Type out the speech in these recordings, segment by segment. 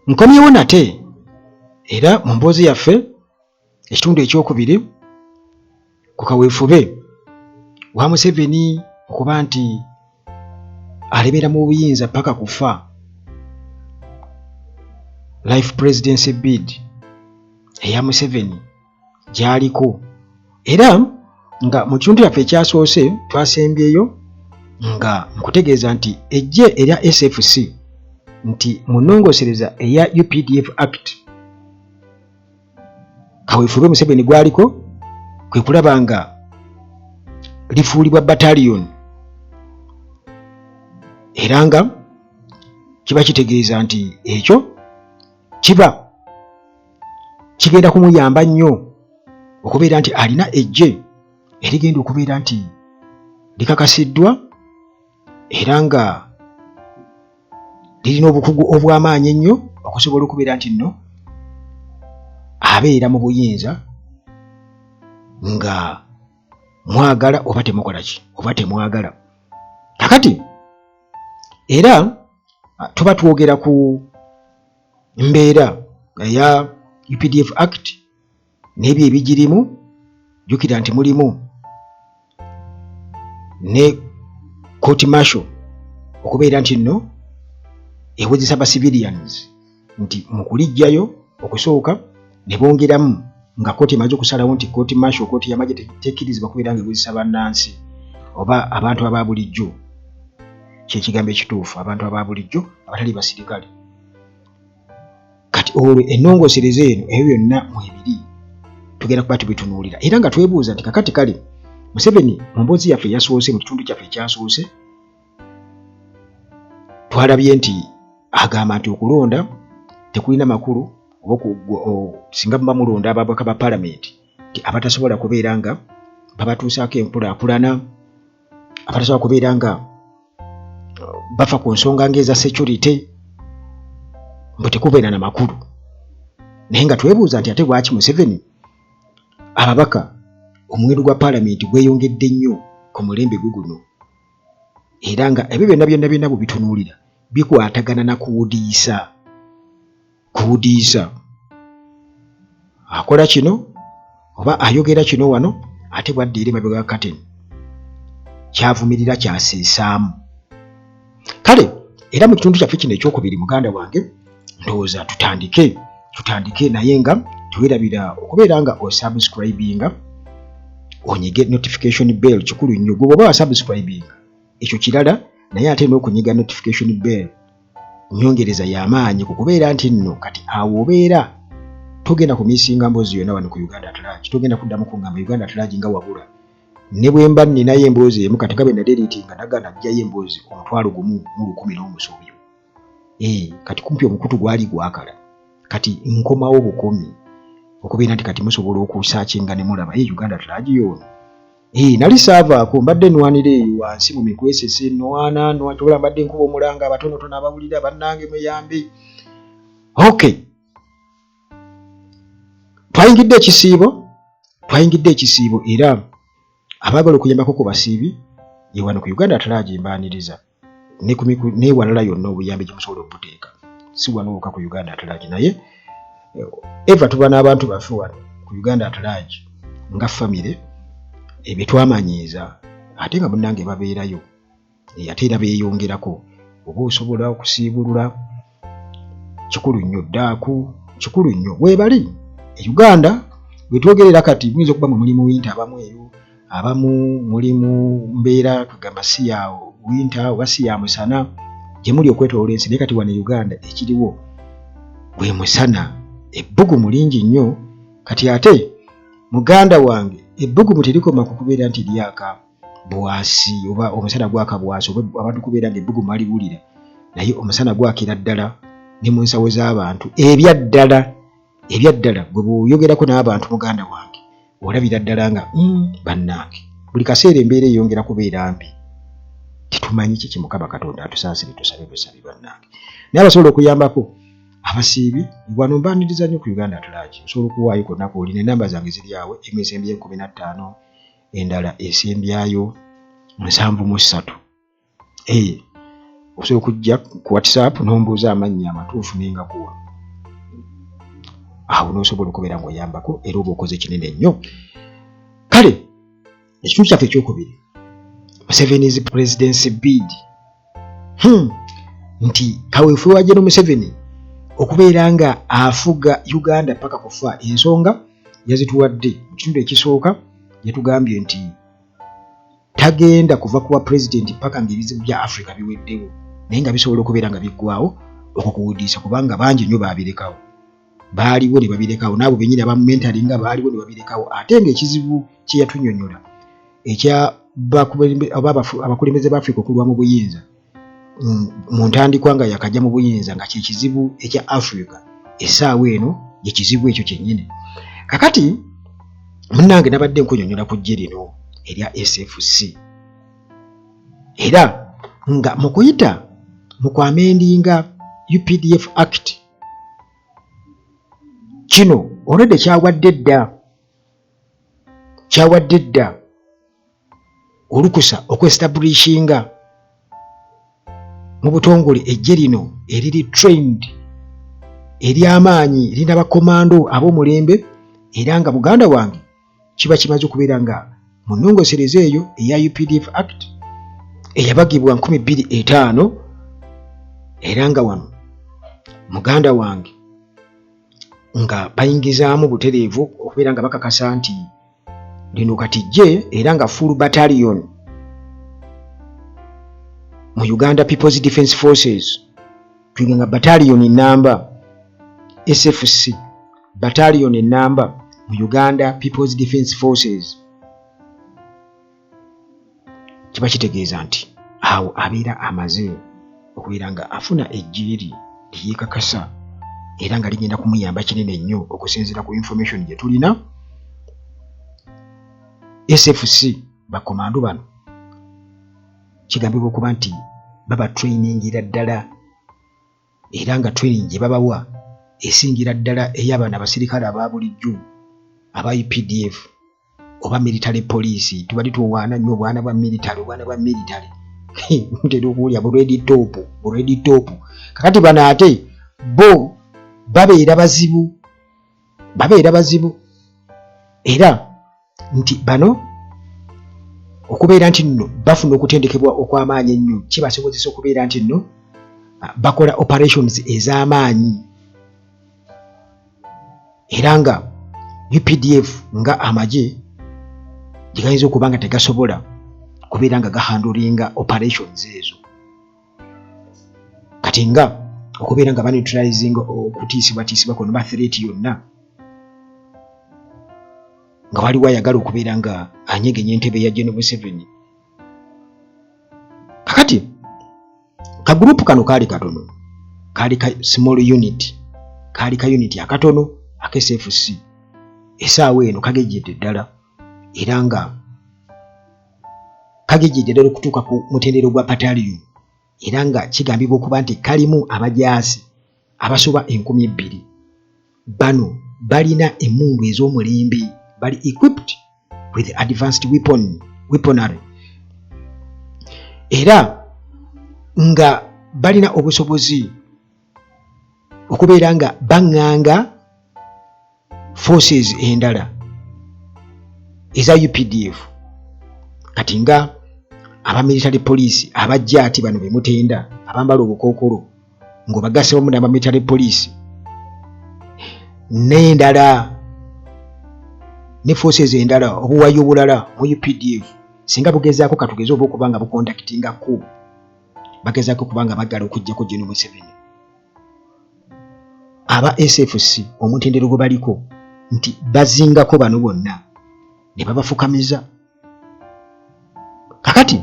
Nkomyewo nate era mu mboozi yaffe ekitundu ekyokubiri ku kaweefube wa Museveni okuba nti alemera mu buyinza paka kufa, life presidency bid eya Museveni gy'aliko. Era nga mu kitundu kyaffe ekyasoose twasembyeyo nga nkutegeeza nti eggye erya SFC nti mu nnongoosereza eya UPDF Act kaweefube Museveni gwaliko kwe kulaba nga lifuulibwa battalion era nga kiba kitegeeza nti ekyo kiba kigenda kumuyamba nnyo okubeera nti alina eggye erigenda okubeera nti likakasiddwa era nga lirina obukugu obw'amaanyi ennyo okusobola okubeera nti nno abeera mu buyinza nga mwagala oba temukola ki oba temwagala. Kakati era tuba twogera ku mbeera eya UPDF Act n'ebyo ebigirimu. Jjukira nti mulimu ne court martial okubeera nti nno ewozesa ba civilians nti mu kuliggyayo okusooka ne bongeramu nga kooti emaze okusalawo nti kooti martial, kooti y'amagye tekkirizibwa kubeera nga ewozesa bannansi oba abantu aba bulijjo, kyekigambo ekituufu, abantu aba bulijjo abatali basirikale. Kati olwo ennongoosereza eno ebyo byonna mwebiri tugenda kuba tubitunuulira era nga twebuuza nti kakati kale Museveni mu mboozi yaffe eyasoose mu kitundu kyaffe ekyasoose twalabye nti agamba nti okulonda tekulina makulu oba singa muba mulonda ababaka ba palamenti nti abatasobola kubeera nga babatuusaako enkulaakulana, abatasobola kubeera nga bafa ku nsonga ng'eza security, mbu tekubeera na makulu. Naye nga twebuuza nti ate lwaki Museveni ababaka omuwendo gwa paalamenti gweyongedde nnyo ku mulembe gwe guno, era nga ebyo byonna byonna byonna bwebitunuulira bikwatagana na kuwudiisa kuwudiisa akola kino oba ayogera kino wano ate bwadda eri emabega wa kateni kyavumirira kyaseesaamu. Kale era mu kitundu kyaffe kino ekyokubiri, muganda wange, ndowooza tutandike naye nga tewerabira okubeera nga osubscribinga, onyige notification bell. Kikulu nnyo. Gwe bwoba wasubscribinga ekyo kirala, naye ate n'okunyiga notification bell nyongereza y'amaanyi ku kubeera nti nno kati awo obeera togenda kumisinga mboozi yonna wano ku Uganda at Large. Togenda kuddamu kungamba Uganda at Large nga wabula ne bwe mba nninayo emboozi emu. Kati nga bwe naderiitinga naga naggyayo emboozi 10,100 n'omusobyo, kati kumpi omukutu gwali gwakala. Kati nkomawo bukomi okubeera nti kati musobola okusaakinga ne mulaba e Uganda at Large yoono. Nali saavaako, mbadde nwanira eyo wansi mu mikwesese, nwana nwa, mbadde nkuba omulanga abatonotono abawulira, bannange muyambe. Okay, twayingidde ekisiibo, twayingidde ekisiibo, era abaagala okuyambako ku basiibi ye wano ku Uganda at Large mbaaniriza newalala yonna obuyambi gye musobola okubuteeka, si wano wokka ku Uganda at Large. Naye eva tuba n'abantu baffe wano ku Uganda at Large nga famire ebye twamanyiiza, ate nga munnange babeerayo, ate era beeyongerako. Oba osobola okusiibulula, kikulu nnyo, ddaaku kikulu nnyo. Weebali e Uganda wetwogerera kati muyinza okuba mwe muli mu winter, abamu eyo, abamu muli mu mbeera kugamba si ya winter oba si ya musana gye muli okwetoloola ensi, naye kati wano e Uganda ekiriwo gwe musana, ebbugumu lingi nnyo. Kati ate muganda wange ebbugumu terikoma ku kubeera nti lyaka bwasi oba omusana gwaka bwasi oba abantu kubeera nga ebbugumu baliwulira, naye omusana gwakira ddala ne mu nsawo z'abantu. Ebyaddala ebyaddala gwe bw'oyogerako n'abantu, muganda wange, olabira ddala nga bannange buli kaseera embeera eyongera kubeera mbi. Tetumanyi kiki. Mukama Katonda atusaasire, tusabe busabi bannange. Naye abasobola okuyambako abasiibi wano mbaniriza nnyo ku Uganda at Large. Osobola okuwaayo konna kwoli, nenamba zange ziri awo, emu esembyeyo 15, endala esembyayo 73. Osobola okujja ku WhatsApp n'ombuuza amannya amatuufu ne ngakuwa. Awo n'osobola okubeera ng'oyambako era oba okoze kinene nnyo. Kale ekitundu kyaffe ekyokubiri, Museveni's presidency bid. Nti kaweefube wa General Museveni okubeera nga afuga Uganda paka kufa, ensonga yazituwadde mu kitundu ekisooka. Yatugambye nti tagenda kuva kuwa pulezidenti paka ng'ebizibu bya Africa biweddewo, naye nga bisobola okubeera nga biggwawo okukuwudiisa, kubanga bangi nnyo baabirekawo, baaliwo ne babirekawo, n'abo bennyini abamumentali nga baaliwo ne babirekawo. Ate ng'ekizibu kye yatunyonyola ekya abakulembeze ba Africa okulwa mu buyinza mu ntandikwa nga yakajja mu buyinza, nga kyekizibu ekya Africa essaawa eno, yekizibu ekyo kyennyini. Kakati munnange, nabadde nkunyonyola ku ggye lino erya SFC, era nga mu kuyita mu kwamendinga UPDF Act, kino olwedde kyawadde dda, kyawadde dda olukusa okwestablishinga mu butongole eggye lino eriri trained, ery'amaanyi, erina bakomando ab'omulembe. Era nga muganda wange, kiba kimaze okubeera nga mu nnongosereza eyo eya UPDF Act eyabagibwa 2005, era nga wano muganda wange nga bayingizaamu butereevu okubeera nga bakakasa nti lino kati ggye, era nga full battalion mu Uganda People's Defence Forces, twiga nga battalion namba, SFC battalion enamba mu Uganda People's Defence Forces, kiba kitegeeza nti awo abeera amaze okubeera nga afuna eggye lye lyeyeekakasa, era nga ligenda kumuyamba kinene nnyo. Okusinziira ku information gye tulina, SFC bakomando bano kigambibwa okuba nti baba trainingira ddala, era nga training gye babawa esingira ddala ey'abaana abasirikale aba bulijjo aba UPDF oba military police. Tubadde tuwaana nnyo obwana bwa military, obwana bwa military ntera okuwulira bu red top, bu red top. Kakati bano ate bo babeera bazibu, babeera bazibu, era nti bano okubeera nti nno bafuna okutendekebwa okw'amaanyi ennyo kibasobozesa okubeera nti nno bakola operations ez'amaanyi, era nga UPDF nga amagye gye gayinza okuba nga tegasobola kubeera nga gahandlinga operations ezo. Kati nga okubeera nga baneutralizinga okutiisibwatiisibwa kwonna oba threat yonna nga waliwo ayagala okubeera nga anyegenya entebe ya General Museveni. Kakati kagurupu kano kaali katono, kaali ka small unit, kaali ka unit akatono aka SFC. Essaawa eno kagejjedde ddala, era nga kagejjedde ddala okutuuka ku mutendero gwa battalion, era nga kigambibwa okuba nti kalimu abajaasi abasoba 2000. Bano balina emmundu ez'omulembe, bali equipped with advanced weaponry, era nga balina obusobozi okubeera nga baŋŋanga forces endala eza UPDF. Kati nga aba military police abajja ati bano bemutenda abambala obukookolo, ng'obagasse wamu n'aba military police n'endala ne forces endala, obuwayi obulala mu UPDF singa bugezaako, katugeze oba okuba nga buconductinga coup, bagezaako okuba nga bagala okuggyako General Museveni, aba SFC omutendero gwe baliko nti bazingako bano bonna ne babafukamiza. Kakati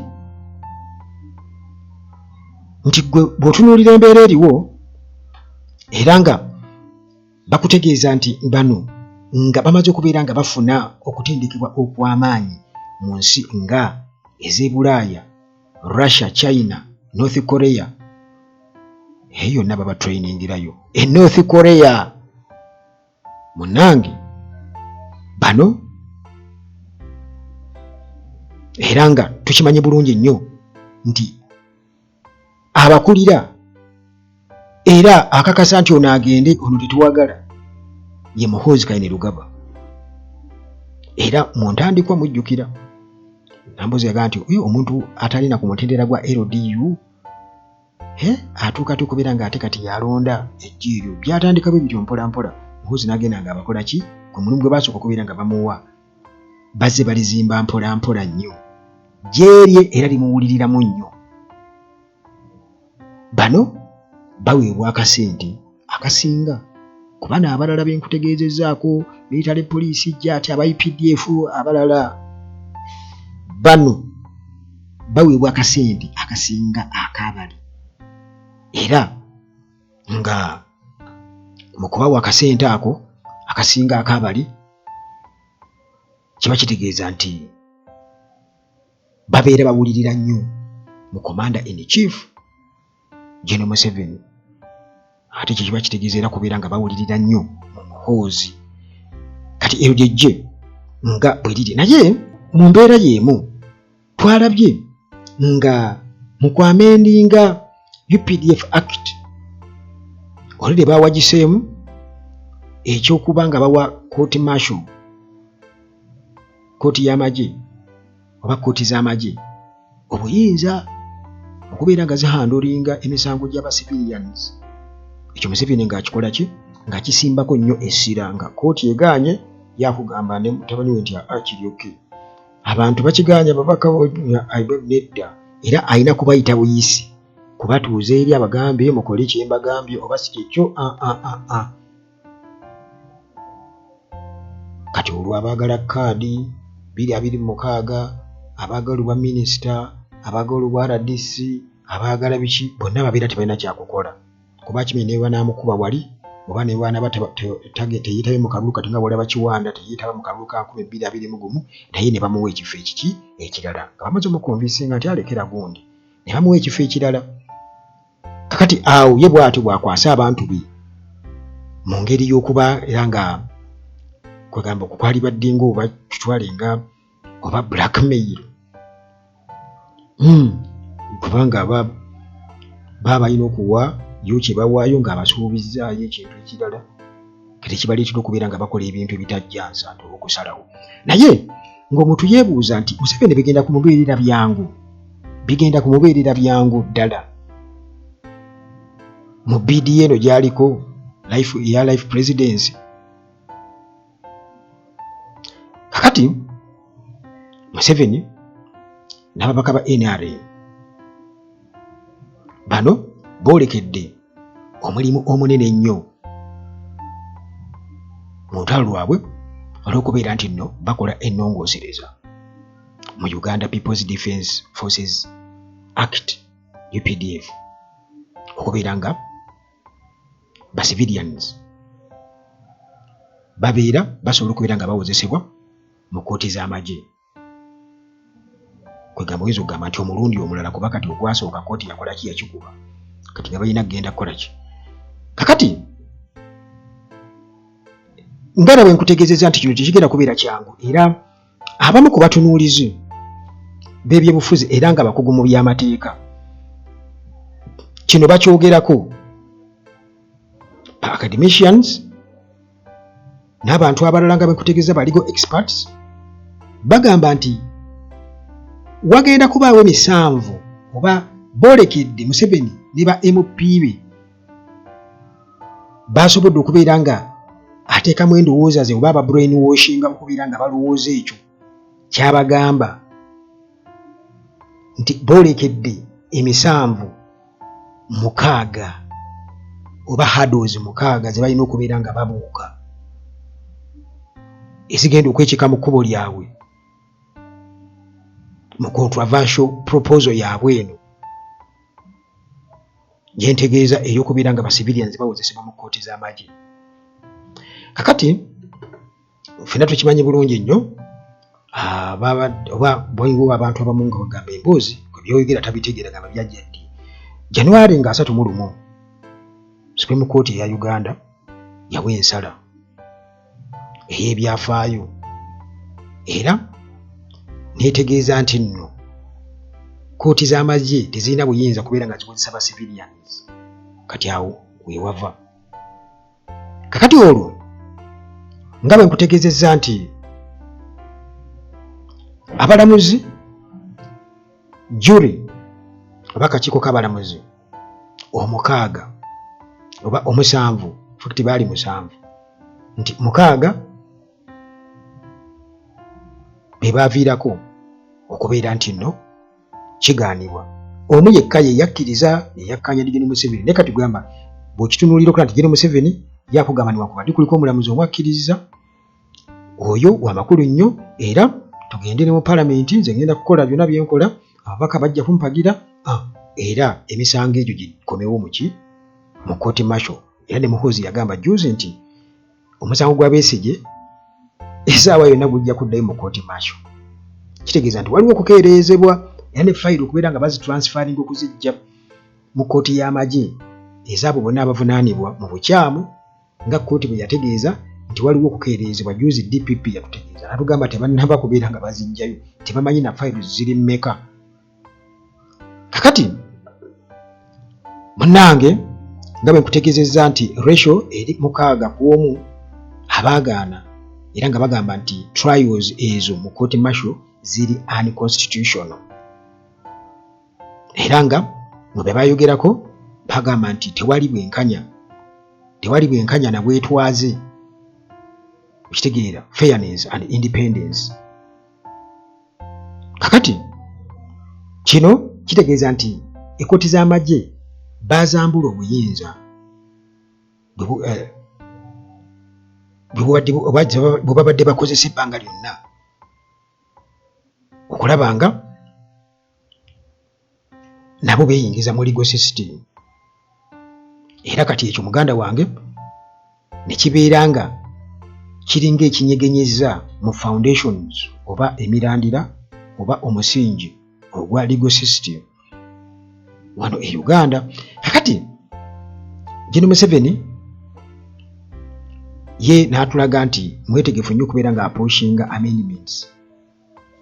nti gwe bw'otunuulira embeera eriwo, era nga bakutegeeza nti bano nga bamaze okubeera nga bafuna okutendekebwa okw'amaanyi mu nsi nga ez'e Bulaaya, Russia, China, North Korea, eyo yonna babatrainingirayo e North Korea. Munnange, bano era nga tukimanyi bulungi nnyo nti Abakulira era akakasa nti ono agende, ono tetuwagala, ye Muhoozi Kainerugaba. Era mu ntandikwa mujjukira Nambooze yagamba nti oyo omuntu atalina ku mutendera gwa LDU atuuka ate okubeera nga ate kati yalonda ejji eryo. Byatandika bwe bityo mpola mpola, Muhoozi n'agenda nga abakola ki ku mulimu gwe baasooka okubeera nga bamuwa, bazze balizimba mpola mpola nnyo gyerye era limuwuliriramu nnyo. Bano baweebwa akasente akasinga ku bano abalala be nkutegeezezzaako, military police, ejja ati aba UPDF abalala. Bano baweebwa akasente akasinga akabali, era nga mu kubawa akasente ako akasinga akabali kiba kitegeeza nti babeera bawulirira nnyo mu commander in chief General Museveni, ate kye kiba kitegeeza era kubeera nga bawulirira nnyo mu Muhoozi. Kati eryo lyejje nga bwe liri, naye mu mbeera y'emu twalabye nga mu kwamendinga UPDF Act olide bawagiseemu ekyokuba nga bawa court martial, kkooti y'amagye oba kkooti z'amagye obuyinza okubeera nga zihandolinga emisango gy'aba civilians. Ekyo Museveni ng'akikola ki? Ng'akisimbako nnyo essira, nga kkooti egaanye yakugamba ne mutabani we nti aa kiri oke, abantu bakigaanye, ababaka nedda, era alina kubayita buyisi kubatuuza eri abagambe mukole kye mbagambye oba si kyekyo a. Kati olwo abaagala kaadi 2026, abaagala obwa minisita, abaagala obwa RDC, abaagala biki, bonna babeera tebalina kyakukola kuba akimanyi ne banaamukuba wali oba ne bw'anaaba teyeetabye mu kalulu kati nga bw'olaba Kiwanda teyeetaba mu kalulu ka 2021, naye ne bamuwa ekifo ekiki ekirala nga bamaze omukonvinsinga nti alekera gundi, ne bamuwa ekifo ekirala. Kakati awo ye bw'atyo bw'akwasa abantu be mu ngeri y'okuba era nga kwegamba okukwalibadde nga oba tutwale nga oba blackmail, kubanga aba baba balina okuwa yo kye bawaayo ng'abasuubizzaayo ekintu ekirala kati kibaleetera okubeera nga bakola ebintu ebitajja nsanto olw'okusalawo. Naye ng'omuntu yeebuuza nti Museveni bigenda kumubeerera byangu, bigenda kumubeerera byangu ddala mu biidi eno gy'aliko life eya life presidency. Kakati Museveni n'ababaka ba NRM bano boolekedde omulimu omunene ennyo mu lutalo lwabwe olw'okubeera nti nno bakola ennongoosereza mu Uganda People's Defence Forces Act UPDF okubeera nga ba civilians babeera basobola okubeera nga bawozesebwa mu kkooti z'amagye. Kwegamba oyinza okugamba nti omulundi omulala, kuba kati ogwasooka kkooti yakola ki? Yakikuba. Kati nga balina kugenda kukola ki? Kakati nga na bwe nkutegeezezza nti kino tekigenda kubeera kyangu, era abamu ku batunuulizi b'ebyobufuzi era nga bakugu mu by'amateeka kino bakyogerako, ba academicians n'abantu abalala nga bekutegeeza ba legal experts, bagamba nti wagenda kubaawo emisanvu oba boolekedde Museveni ne ba MP be basobodde okubeera nga ateekamu endowooza ze oba aba brain washinga okubeera nga balowooza ekyo kyabagamba nti boolekedde emisanvu 6 oba hurdles 6 ze balina okubeera nga babuuka ezigenda okwekika mu kkubo lyabwe mu controversial proposal yaabwe eno gyentegeeza ey'okubeera nga ba civilians bawozesebwa mu kkooti z'amagye. Kakati ffenna tukimanyi bulungi nnyo, oba waliwo abantu abamu nga bagamba emboozi gwe byoyogera tabitegeera, gamba byajja ddi? January nga 31 Supreme Court eya Uganda yawa ensala ey'ebyafaayo era netegeeza nti nno Kkooti z'amagye tezirina buyinza kubeera nga zikozesa ba civilians. Kati awo wewava kakati olwo nga bwe nkutegeezezza nti abalamuzi jury oba akakiiko k'abalamuzi omukaaga oba omusanvu, fact baali musanvu, nti mukaaga be baaviirako okubeera nti nno kigaanibwa. Omu yekka ye yakkiriza, yeyakkanya ne Gen Museveni. Naye kati gamba bw'okitunuulira okulaba nti Gen Museveni yakugamba newankubadde kuliko omulamuzi omu akkiriza, oyo wa makulu nnyo, era tugende ne mu palamenti, nze ngenda kukola byonna byenkola, ababaka bajja kumpagira, era emisango egyo gikomewo muki mu kooti martial. Era ne Muhoozi yagamba juzi nti omusango gwa Besigye essaawa yonna gujja kuddayo mu kooti martial. Kitegeeza nti waliwo okukeereezebwa era ne fayiro okubeera nga bazitransfaringa okuzijja mu kkooti y'amagye ezaabo bonna abavunaanibwa mu bukyamu, nga kkooti bwe yategeeza nti waliwo okukeereezebwa. Juzi DPP yatutegeeza natugamba tebannaba kubeera nga bazijjayo, tebamanyi na fayiro ziri mmeka. Kakati munnange, nga bwe nkutegeezezza nti ratio eri 6 ku 1 abaagaana, era nga bagamba nti trials ezo mu kooti martial ziri unconstitutional. Era nga mu bye bayogerako bagamba nti tewali bwenkanya, tewali bwenkanya na bwetwaze, okitegeera, fairness and independence. Kakati kino kitegeeza nti ekkooti z'amagye bazambula obuyinza bwe babadde bakozesa ebbanga lyonna okulaba nga nabo beeyingiza mu legal system. Era kati ekyo, muganda wange, ne kibeera nga kiringa ekinyegenyeza mu foundations oba emirandira oba omusingi ogwa legal system wano e Uganda. Kakati Gen Museveni ye n'atulaga nti mwetegefu nnyo okubeera nga apushinga amendments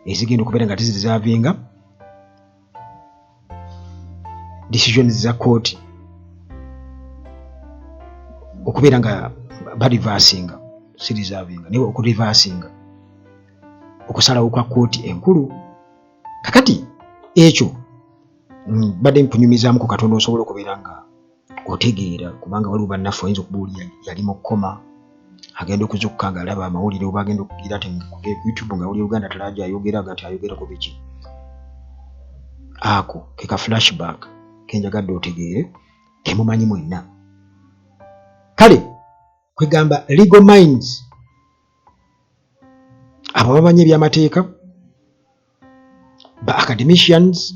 ezigenda okubeera nga tizireservinga decisions za kooti okubeera nga bareversinga, si reservinga naye okureversinga okusalawo kwa kooti enkulu. Kakati ekyo badde nkunyumizaamu ku Katonda osobola okubeera nga otegeera, kubanga waliwo bannaffe oyinza okubuulira yali mu kkoma, agenda okuzukka ng'alaba amawulire oba agenda okugira nti ku YouTube nga wuli Uganda At Large ayogera nga nti ayogera ku biki. Ako ke ka flashback kenjagadde otegeere, temumanyi mwenna. Kale kwegamba legal minds, abo bamanyi ebyamateeka, ba academicians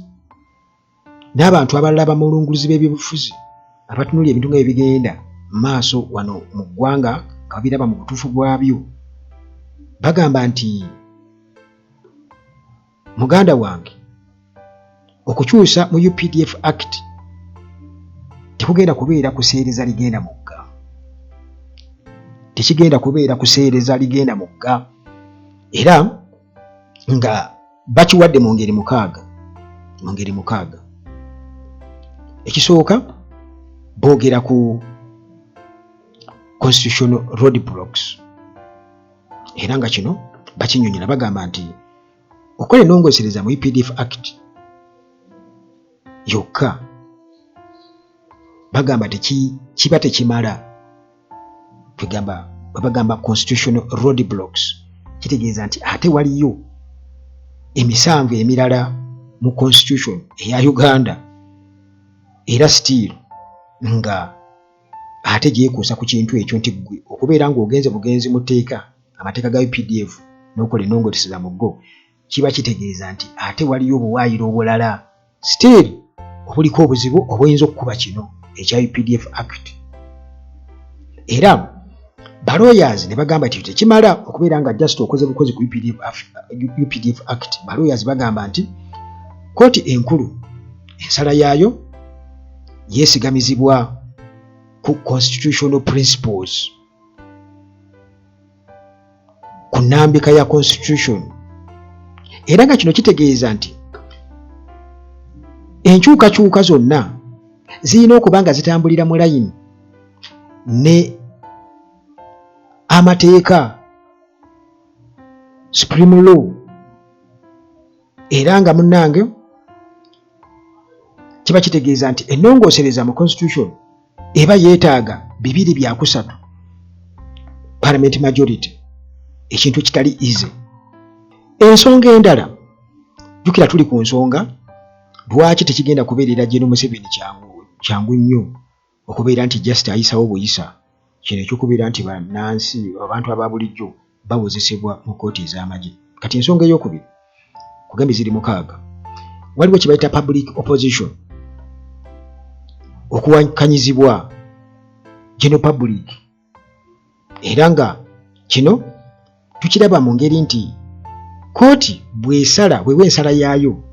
n'abantu abalala abamulunguzi b'ebyobufuzi abatunulira ebintu nga bye bigenda mu maaso wano mu ggwanga nga babiraba mu butuufu bwabyo, bagamba nti, muganda wange, okukyusa mu UPDF Act tekugenda kubeera kuseereza ligenda mugga, tekigenda kubeera kuseereza ligenda mugga. Era nga bakiwadde mu ngeri mukaaga, mu ngeri mukaaga. Ekisooka, boogera ku constitutional road blocks, era nga kino bakinyonyola, bagamba nti okukola ennongoosereza mu UPDF Act yokka, bagamba kiba tekimala. Kwegamba bwe bagamba constitutional road blocks, kitegeeza nti ate waliyo emisanvu emirala mu constitution eya Uganda, era still nga ate gyekuusa ku kintu ekyo nti gwe okubeera ng'ogenze bugenzi mu tteeka, amateeka ga UPDF, n'okola ennongoosereza mu go, kiba kitegeeza nti ate waliyo obuwaayiro obulala still obuliko obuzibu obuyinza okukuba kino ekya UPDF Act. Era balawyers ne bagamba nti tekimala okubeera nga just okoze bukozi ku UPDF Act. Balawyers bagamba nti kooti enkulu ensala yaayo yeesigamizibwa ku constitutional principles, ku nnambika ya constitution, era nga kino kitegeeza nti Enkyukakyuka zonna zirina okuba nga zitambulira mu layini ne amateeka, supreme law. Era nga munnange kiba kitegeeza nti ennongoosereza mu constitution eba yeetaaga 2/3 parliament majority, ekintu ekitali easy. Ensonga endala, jjukira tuli ku nsonga lwaki tekigenda kubeerera Gen Museveni kyangu kyangu nnyo okubeera nti just ayisawo buyisa kino ekyokubeera nti bannansi, abantu aba bulijjo bawozesebwa mu kkooti ez'amagye. Kati ensonga eyokubiri, kugambye ziri 6, waliwo kye bayita public opposition, okuwakanyizibwa general public. Era nga kino tukiraba mu ngeri nti kooti bwesala, bwewa ensala yaayo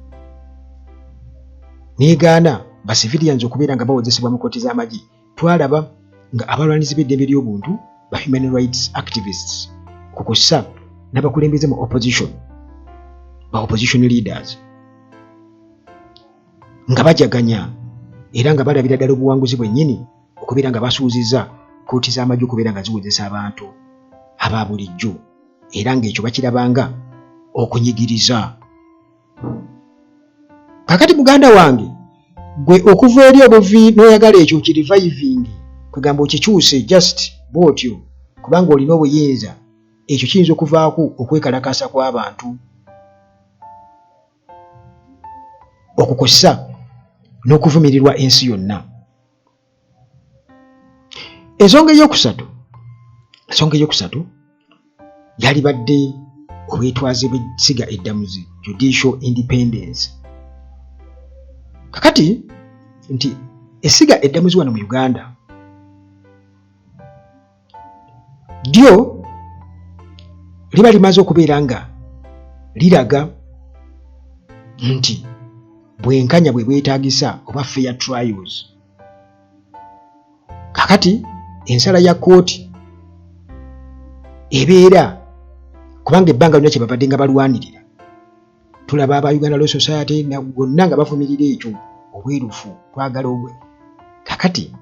negaana ba civilians okubeera nga bawozesebwa mu kooti z'amagye, twalaba nga abalwanizi b'eddembe ly'obuntu, ba human rights activists, ku kussa n'abakulembeze mu opposition, ba opposition leaders, nga bajaganya era nga balabira ddala obuwanguzi bwennyini okubeera nga basuuziza kooti z'amagye okubeera nga ziwozesa abantu aba bulijjo, era ng'ekyo bakirabanga okunyigiriza. Kakati muganda wange, gwe okuva eri obuvi n'oyagala ekyo kireviving, kwegamba okikyuse just bw'otyo kubanga olina obuyinza, ekyo kiyinza okuvaako okwekalakaasa kw'abantu okukosa n'okuvumirirwa ensi yonna. Ensonga eyokusatu yalibadde obwetwaze bw'essiga eddamuzi, judicial independence. Kakati nti essiga eddamuzi wano mu Uganda lyo liba limaze okubeera nga liraga nti bwenkanya bwe bwetaagisa oba fair trials. Kakati ensala ya kooti ebeera, kubanga ebbanga lyonna kye babadde nga balwanirira, tulaba aba Uganda Law Society bonna nga bavumirira ekyo, obwerufu twagala obwe. Kakati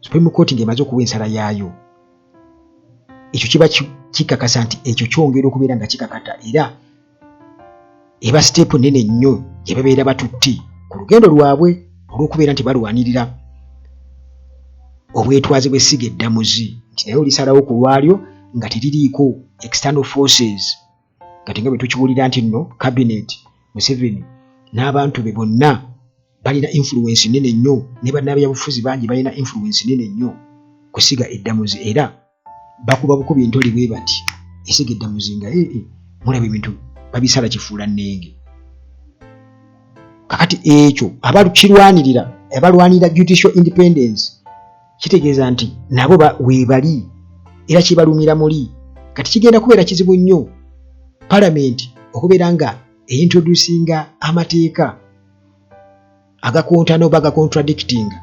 Supreme Court ng'emaze okuwa ensala yaayo, ekyo kiba kikakasa nti ekyo kyongera okubeera nga kikakata, era eba step nene nnyo gye babeera batutte ku lugendo lwabwe olw'okubeera nti balwanirira obwetwaze bw'essiga eddamuzi, nti naye olisalawo ku lwalyo nga teririiko external forces. Kati nga bwe tukiwulira nti nno cabinet Museveni n'abantu be bonna balina influence nene nnyo, ne bannabyabufuzi bangi balina influence nene nnyo ku ssiga eddamuzi, era bakuba bukubi ntoli bwe bati essiga eddamuzi nga ee mulaba ebintu babisala kifuula nnenge. Kakati ekyo abakirwanirira, abalwanirira judicial independence, kitegeeza nti nabo weebali era kibalumira muli. Kati kigenda kubeera kizibu nnyo palamenti okubeera nga eintroducinga amateeka agakontana oba agacontradictinga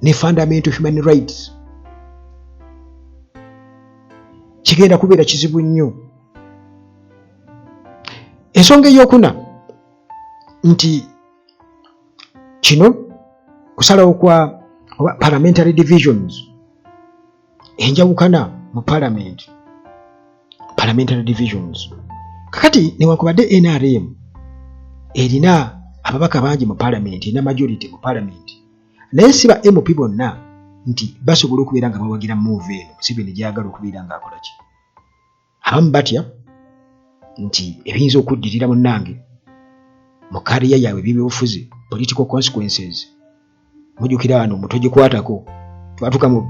ne fundamental human rights. Kigenda kubeera kizibu nnyo. Ensonga eyokuna nti kino kusalawo kwa oba parliamentary divisions, enjawukana mu parliament, parliamentary divisions. Kakati newankubadde NRM erina ababaka bangi mu parliament, erina majority mu parliament, naye si ba MP bonna nti basobola okubeera nga bawagira move eno Museveni gyagala okubeera ng'akola ki. Abamu batya nti ebiyinza okuddirira munnange mu career yaabwe ebyebyobufuzi, political consequences. Mujjukira wano mutogikwatako twatuuka mu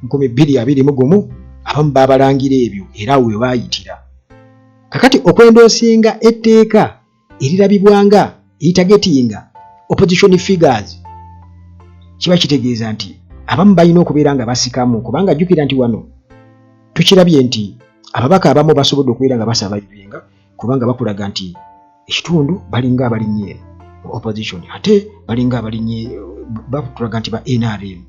2021, abamu babalangira ebyo era awo we baayitira. Kakati okwendoosinga etteeka erirabibwanga eritargetinga opposition figures kiba kitegeeza nti abamu balina okubeera nga basikamu, kubanga jjukira nti wano tukirabye nti ababaka abamu basobodde okubeera nga basurvivinga kubanga bakulaga nti ekitundu balinga abalinye mu opposition, ate balinga abalinye batulaga nti ba NRM.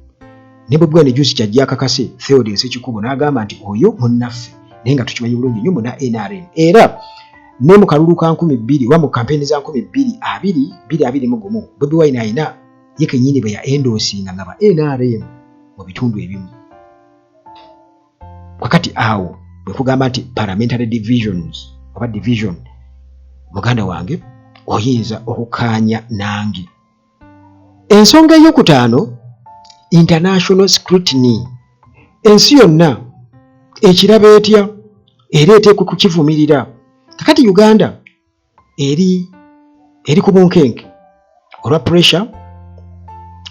Ne bwe bwana juzi kyajja akakase Theodore Ssekikubo n'agamba nti oyo munnaffe, naye nga tukimanyi bulungi nnyo muna NRM. Era Ne mu kalulu ka 2000 oba mu kampeyini za 2020, 2021, Bobi Wine alina ye kennyini bwe ya endoosinga nga ba NRM mu bitundu ebimu. Kakati awo bwe kugamba nti parliamentary divisions oba division, muganda wange oyinza okukaanya nange. Ensonga eyokutaano, international scrutiny. Ensi yonna ekiraba etya era eteekwa kukivumirira. Kakati Uganda eri ku bunkenke olwa pressure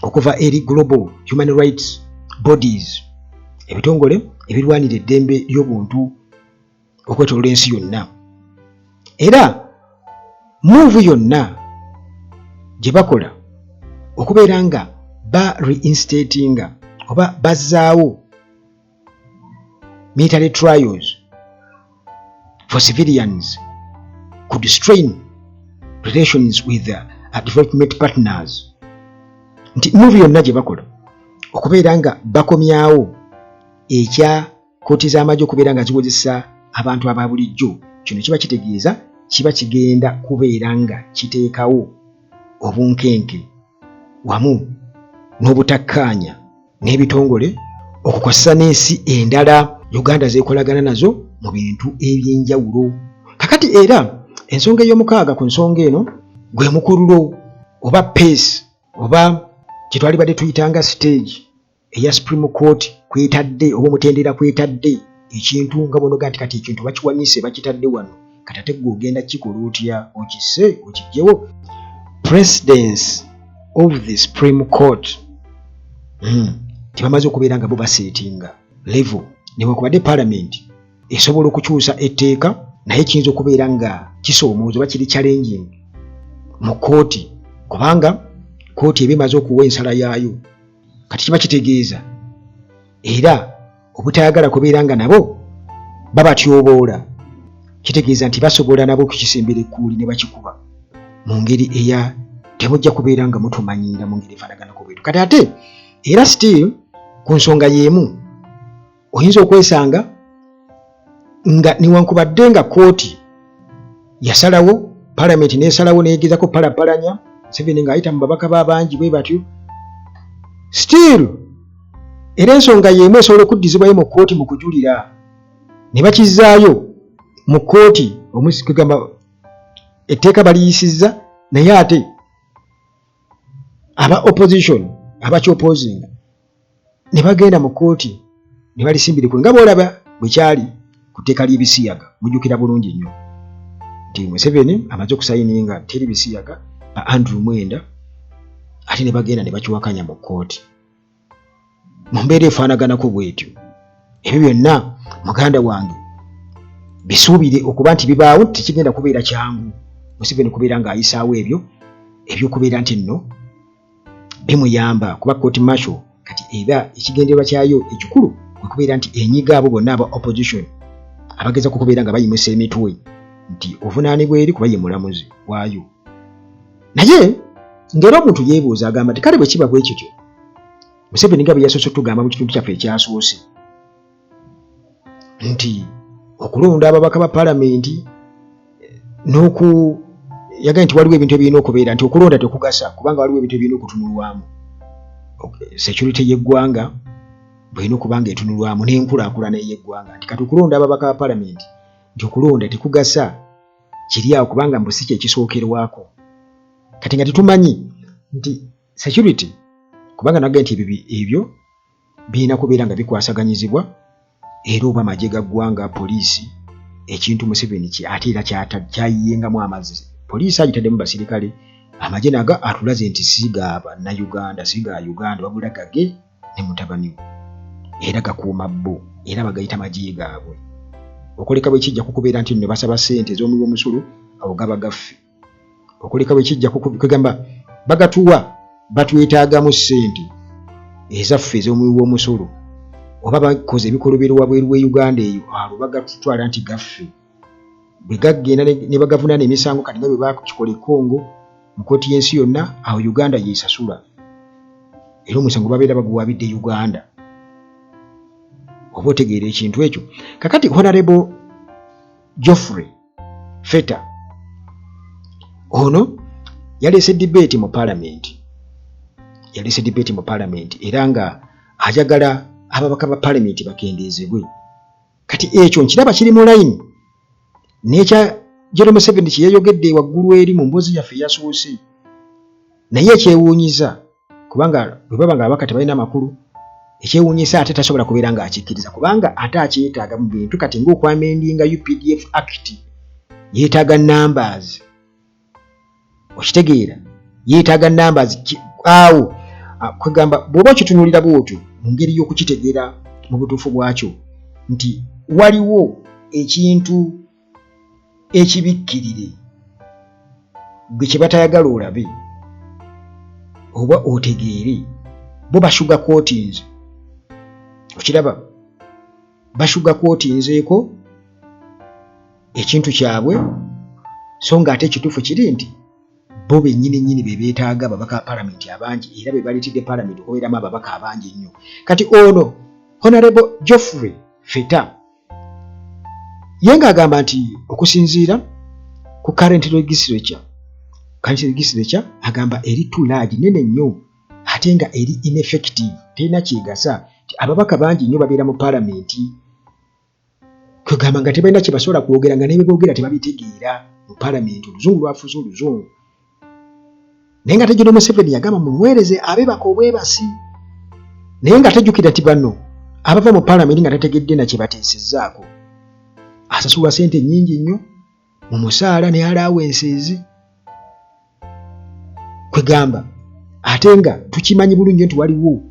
okuva eri global human rights bodies, ebitongole ebirwanira eddembe ly'obuntu okwetolola ensi yonna. Era move yonna gye bakola okubeera nga ba reinstatinga oba bazzaawo military trials for civilians could strain relations with development partners, nti move yonna gye bakola okubeera nga bakomyawo ekya kooti z'amagye okubeera nga ziwozesa abantu aba bulijjo, kino kiba kitegeeza kiba kigenda kubeera nga kiteekawo obunkenke wamu n'obutakkaanya n'ebitongole okukozesa n'ensi endala Uganda zeekolagana nazo mu bintu ebyenjawulo. Kakati era ensonga ey'omukaaga ku nsonga eno gwe mukululo oba pace oba kyetwalibadde tuyitanga stage eya Supreme Court kwetadde oba omutendera kwetadde ekintu, nga bwonoga nti kati ekintu bakiwanise, bakitadde wano, kati ate gwe ogenda kikola otya, okisse okijjewo? Precedence of the Supreme Court, tebamaze okubeera nga bo baseetinga level. Newankubadde Parliament esobola okukyusa etteeka, naye kiyinza okubeera nga kisoomooza oba kiri challenging mu kooti, kubanga kooti eba emaze okuwa ensala yaayo. Kati kiba kitegeeza era obutayagala kubeera nga nabo babatyoboola, kitegeeza nti basobola nabo okukisimbira ekkuuli ne bakikuba mu ngeri eya temujja kubeera nga mutumanyiira mu ngeri efaanaganako bwetu. Kati ate era still ku nsonga y'emu, oyinza okwesanga nga newankubadde nga kooti yasalawo, Palamenti nesalawo, neyegezako palapalanya Museveni ng'ayita mu babaka ba bangi bwe batyo, still era ensonga y'emu esobola okuddizibwayo mu kooti mu kujulira ne bakizaayo mu kooti. Kugamba etteeka baliyisizza, naye ate aba opposition abakyopposinga ne bagenda mu kooti ne balisimbira nga bwolaba bwe kyali ku tteeka ly'ebisiyaga. Mujjukira bulungi nnyo nti Museveni amaze okusayininga teri bisiyaga, ba Andrew Mwenda ate ne bagenda ne bakiwakanya mu kooti mu mbeera efaanaganako bwetyo. Ebyo byonna, muganda wange, bisuubire okuba nti bibaawo. Tekigenda kubeera kyangu Museveni kubeera ng'ayisaawo ebyo ebyokubeera nti nno bimuyamba, kuba court martial kati eba ekigendererwa kyayo ekikulu kwe kubeera nti enyiga abo bonna aba opposition abagezako okubeera nga bayimusa emitwe nti ovunaanibwa eri, kuba ye mulamuzi waayo. Naye ng'era omuntu yeebuuza, agamba nti kale bwe kiba bwe kityo, Museveni nga bwe yasoose otugamba mu kitundu kyaffe ekyasoose nti okulonda ababaka ba Palamenti n'oku yagambye nti waliwo ebintu ebirina okubeera nti okulonda tekugasa kubanga waliwo ebintu ebirina okutunulwamu, security y'eggwanga bw'erina okuba nga etunulwamu n'enkulaakulana ey'eggwanga, nti kati okulonda ababaka ba Palamenti, nti okulonda tekugasa kiri awo kubanga mbu si kyekisookerwako. Kati nga tetumanyi nti security, kubanga nagambye nti ebyo birina kubeera nga bikwasaganyizibwa era oba magye ga ggwanga, poliisi, ekintu Museveni ate era kyayiyengamu amazzi. Poliisi agitaddemu basirikale, amagye nago atulaze nti si ga Bannayuganda, si ga Uganda, wabula gage ne mutabani we, era gakuuma bo, era bagayita magye gaabwe. Okuleka bwe kijja kukubeera nti nno basaba ssente ez'omuwi w'omusolo, awo gaba gaffe. Okuleka bwe kijja kwegamba bagatuwa, batwetaagamu ssente ezaffe ez'omuwi w'omusolo, oba bakoze ebikolobero wabweru we Uganda eyo, abo bagatutwala nti gaffe. Bwe gagenda ne bagavunaana emisango, kati nga bwe bakikola e Congo mu kooti y'ensi yonna, awo Uganda yeesasula, era omusango babeera baguwabidde Uganda. Oba otegeera ekintu ekyo? Kakati Honorable Geoffrey Feta ono yaleese debate mu palamenti, yaleese debate mu palamenti era nga ayagala ababaka ba palamenti bakendeezebwe. Kati ekyo nkiraba kiri mu layini n'ekya General Museveni kye yayogedde waggulu eri mu mboozi yaffe eyasoose. Naye ekyewuunyiza kubanga bwe baba nga ababaka tebalina makulu, ekyewuunyisa ate tasobola kubeera ng'akikkiriza kubanga ate akyetaaga mu bintu kati ng'okwamendinga UPDF Act yeetaaga numbers. Okitegeera, yeetaaga numbers awo kwegamba bw'oba okitunuulira bw'otyo mu ngeri y'okukitegeera mu butuufu bwakyo nti waliwo ekintu ekibikkirire gwe kye batayagala olabe oba otegeere. Bo bashuga coatings, okiraba, bashuga coatinzeeko ekintu kyabwe, so nga ate ekituufu kiri nti bo bennyini nnyini be beetaaga ababaka ba palamenti abangi era be baleetedde palamenti okubeeramu ababaka abangi ennyo. Kati ono Honorable Geoffrey Feta ye ng'agamba nti okusinziira ku current legislature, current legislature agamba eri too large, nene nnyo ate nga eri ineffective, terina kyegasa, nti ababaka bangi nnyo babeera mu palamenti kwegamba nga tebalina kye basobola kwogera, nga n'ebyo tebabitegeera mu palamenti, oluzungu lwafuuse oluzungu. Naye nga tejjukira Museveni yagamba mumuweereze abebaka obwebasi, naye nga tejjukira nti bano abava mu palamenti nga tategedde na kye bateesezzaako, asasulwa ssente nnyingi nnyo mu musaala ne allowances. Kwegamba ate nga tukimanyi bulungi nti waliwo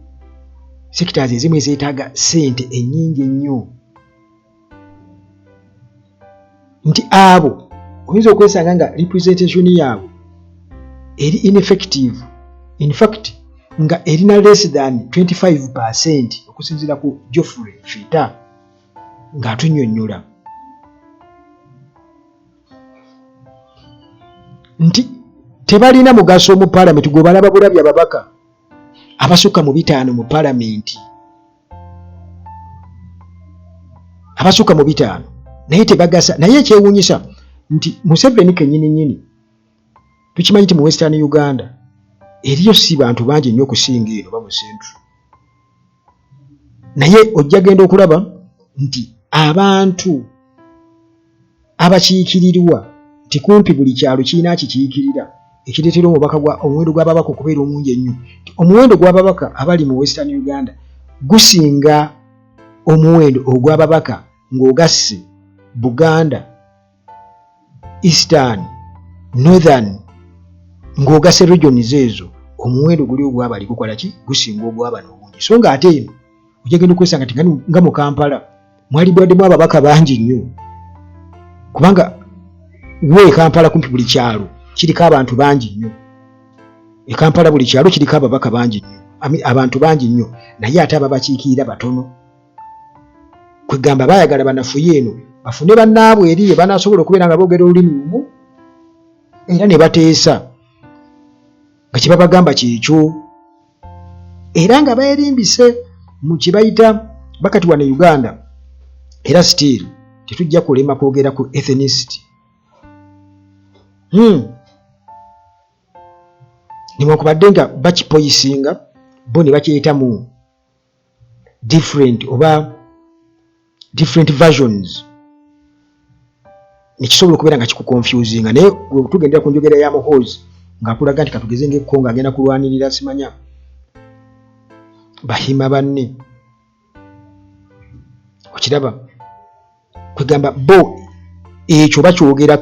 sectors ezimu ezeetaaga ssente ennyingi ennyo, nti abo oyinza okwesanga nga representation yaabwe eri ineffective, in fact nga erina less than 25% okusinziira ku Geoffrey Feta ng'atunnyonnyola nti tebalina mugaso mu palamenti. Gwe balaba bulabi ababaka abasukka mu 50 mu palamenti, abasukka mu 50, naye tebagasa. Naye ekyewuunyisa nti Museveni kennyini nnyini tukimanyi nti mu Western Uganda eriyo si bantu bangi nnyo okusinga eno ba mu Central, naye ojja genda okulaba nti abantu abakiikirirwa nti kumpi buli kyalo kirina akikiikirira, ekireetera omubaka gwa omuwendo gw'ababaka okubeera omungi ennyo. Omuwendo gw'ababaka abali mu Western Uganda gusinga omuwendo ogw'ababaka ng'ogasse Buganda, Eastern, Northern, ng'ogasse regions ezo, omuwendo guli ogwabali gukola ki? Gusinga ogwabano obungi. So nga ate eno ojagenda okwesanga nti nga mu Kampala mwalibwaddemu ababaka bangi nnyo, kubanga we Kampala kumpi buli kyalo kiriko abantu bangi nnyo. E Kampala buli kyalo kiriko ababaka bangi nnyo, abantu bangi nnyo, naye ate ababakiikirira batono. Kwegamba baayagala banafuye eno bafune bannaabwe eri banaasobola okubeera nga boogera olulimi lumu era ne bateesa nga kye babagamba kyekyo, era nga beerimbise mu kye bayita bakati wano e Uganda. Era still tetujja kulema kwogera ku ethnicity, Newankubadde nga bakipoyisinga bo ne bakyeyita mu different oba different versions, nekisobola okubeera nga kikuconfusinga, naye tugendera ku njogera ya Muhoozi ng'akulaga nti katugeze ng'ekko ng'agenda kulwanirira simanya Bahima banne, okiraba, kwegamba bo ekyo bakyogera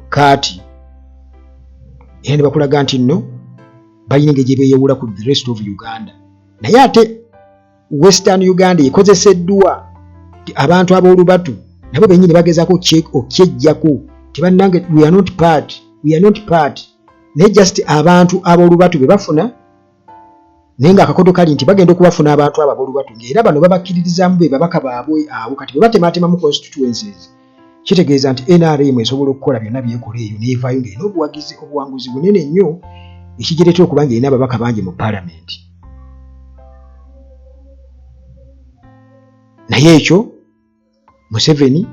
kaati era ne bakulaga nti nno balina engeri gye beeyawula ku the rest of Uganda. Naye ate Western Uganda ekozeseddwa abantu ab'olubatu nabo bennyini bagezaako okyejjako tebannange, we are not part, we are not part, naye just abantu ab'olubatu be bafuna, naye ng'akakodo kali nti bagenda okubafuna abantu abo ab'olubatu ng'era bano babakkiririzaamu be babaka baabwe awo. Kati bwe batematemamu constituencies, kitegeeza nti NRM esobola okukola byonna byekola eyo n'evaayo ng'erina obuwagizi, obuwanguzi bunene nnyo, ekigireetera okuba ng'erina ababaka bangi mu paalamenti. Naye ekyo Museveni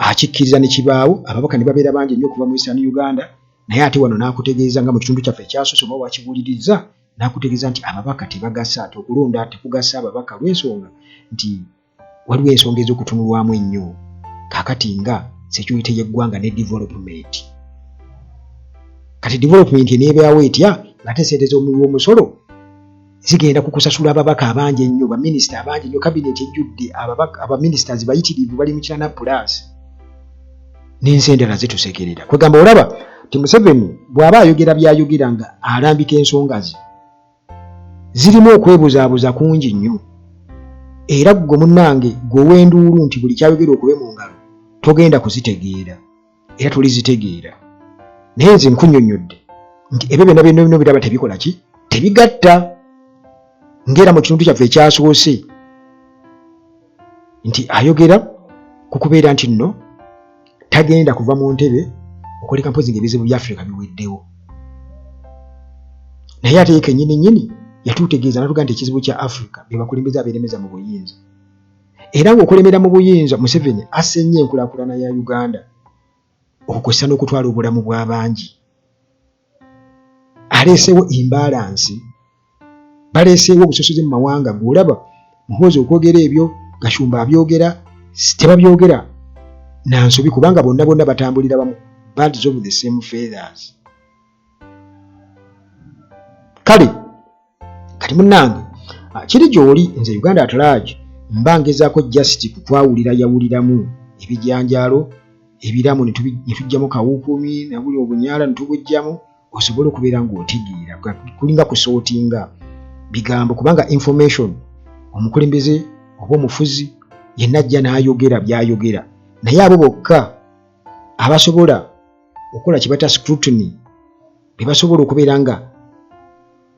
Akikkiriza ne kibaawo, ababaka ne babeera bangi nnyo okuva mu Eastern Uganda, naye ate wano n'akutegeeza nga mu kitundu kyaffe ekyasoose oba wakiwulirizza, n'akutegeeza nti ababaka tebagasa, nti okulonda tekugasa ababaka olw'ensonga nti waliwo ensonga ez'okutunulwamu ennyo kaakati nga security y'eggwanga ne development. Kati development eneebaawo etya ng'ate ssente z'omuwi w'omusolo zigenda ku kusasula ababaka abangi ennyo, baminisita abangi ennyo, kabineeti ejjudde abaministers bayitirivu bali mu kirana plus n'ensi endala zitusekerera. Kwegamba olaba nti Museveni bw'aba ayogera by'ayogera nga alambika ensonga ze zirimu okwebuzaabuza kungi nnyo, era ggwe munnange ggwe ow'enduulu nti buli kyayogera okube mu ngalo togenda kuzitegeera era tolizitegeera. Naye nze nkunnyonnyodde nti ebyo byonna byonna byonna obiraba tebikola ki, tebigatta. Ng'era mu kitundu kyaffe ekyasoose nti ayogera ku kubeera nti nno tagenda kuva mu ntebe okuleka mpozi ng'ebizibu bya Afirika biweddewo, naye ate ye kennyini nnyini yatutegeeza natuga nti ekizibu kya Afirika be bakulembeze abeeremeza mu buyinza, era ng'okulemera mu buyinza Museveni asse nnyo enkulaakulana ya Uganda okukozesa n'okutwala obulamu bw'abangi. Aleeseewo imbalansi, baleeseewo obusosoze mu mawanga. Gw'olaba Muhoozi okwogera ebyo, Gashumba abyogera, tebabyogera na nsobi kubanga bonna bonna batambulira bamu, birds of the same feathers. Kale kati munnange kiri gy'oli, nze Uganda at large mba ngezaako just kukwawulira yawuliramu ebijanjaalo ebiramu ne tuggyamu kawukuumi na buli obunyaala ne tubuggyamu osobole okubeera ng'otegeera, kulinga kusootinga bigambo, kubanga information omukulembeze oba omufuzi yenna ajja n'ayogera by'ayogera, naye abo bokka abasobola okukola kye bayita scrutiny be basobola okubeera nga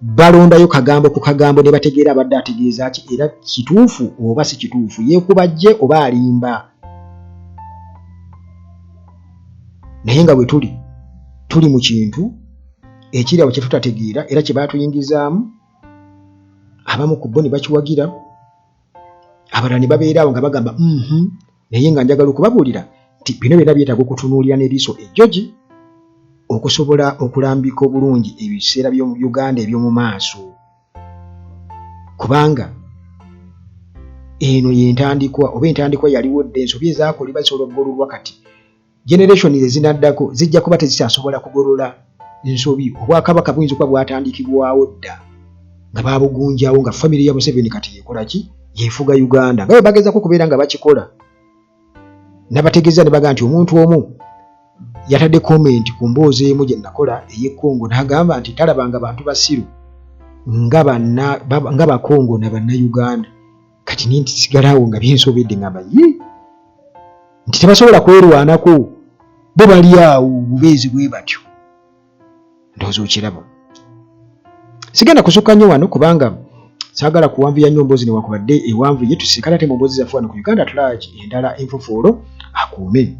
balondayo kagambo ku kagambo ne bategeera abadde ategeeza ki, era kituufu oba si kituufu, yeekubajje oba alimba. Naye nga bwe tuli tuli mu kintu ekiri awo kye tutategeera era kye baatuyingizaamu, abamu ku bo ne bakiwagira, abalala ne babeera awo nga bagamba mhm. Naye nga njagala okubabuulira nti bino byonna byetaaga okutunuulira n'eriiso ejjogi okusobola okulambika obulungi ebiseera by'omu Uganda eby'omu maaso, kubanga eno y'entandikwa oba entandikwa yaliwo dda. Ensobi ezaakolebwa zisobola okugololwa kati generation ezinaddako zijja kuba tezikyasobola kugolola nsobi. Obwakabaka buyinza okuba bwatandikibwawo dda nga babugunjawo nga famire ya Museveni kati yekola ki, yefuga Uganda, nga bwe bagezako okubeera nga bakikola. Nabategeeza ne bagamba nti omuntu omu yatadde comment ku mboozi emu gye nakola ey'e Congo n'agamba nti talabanga bantu basiru nga Bakongo na Bannayuganda. Kati nintisigalawo nga byensobedde ngamba ye nti tebasobola kwerwanako, bo bali awo bubeezi bwe batyo. Ndowooza okiraba. Sigenda kusukka nnyo wano kubanga saagala kuwanvuya nnyo mboozi, newankubadde ewanvuye. Tusinkane ate mu mboozi zaffe wano ku Uganda at Large endala enfofoolo. Akuume.